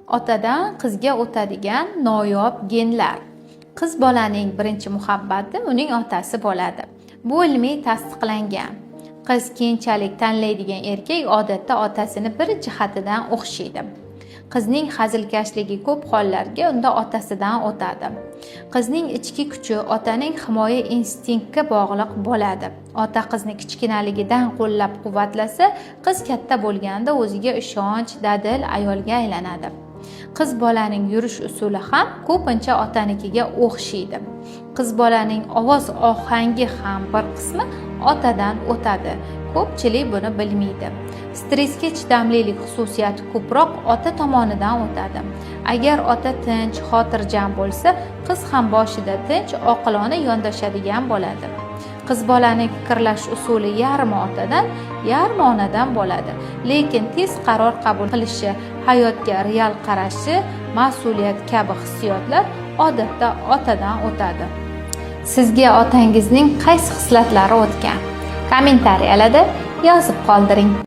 Otadan qizga o'tadigan noyob genlar. Qiz bolaning birinchi muhabbati uning otasi bo'ladi. Bu ilmiy tasdiqlangan. Qiz keyinchalik tanlaydigan erkak odatda otasini bir jihatidan o'xshaydi. Qizning hazilkashligi ko'p hollarga unda otasidan o'tadi. Qizning ichki kuchi otaning himoya instinktiga bog'liq bo'ladi. Ota qizni kichkinaligidan qo'llab-quvvatlasa, qiz katta bo'lganda o'ziga ishonch, dadil ayolga aylanadi. Qiz bolaning yurish usuli ham ko'pincha otanikiga o'xshaydi. Qiz bolaning ovoz ohangi ham bir qismi otadan o'tadi. Ko'pchilik buni bilmaydi. Stressga chidamlilik xususiyati ko'proq ota tomonidan o'tadi. Agar ota tinch, xotirjam bo'lsa, qiz ham boshida tinch, oqilona yondashadigan bo'ladi. Qiz bolaning fikrlash usuli yarmi otadan, yarmi onadan bo'ladi. Lekin tez qaror qabul qilishi, hayotga real qarashi, mas'uliyat kabi hissiyotlar odatda otadan o'tadi. Sizga otangizning qaysi xislatlari o'tgan? Kommentariyalarda yozib qoldiring.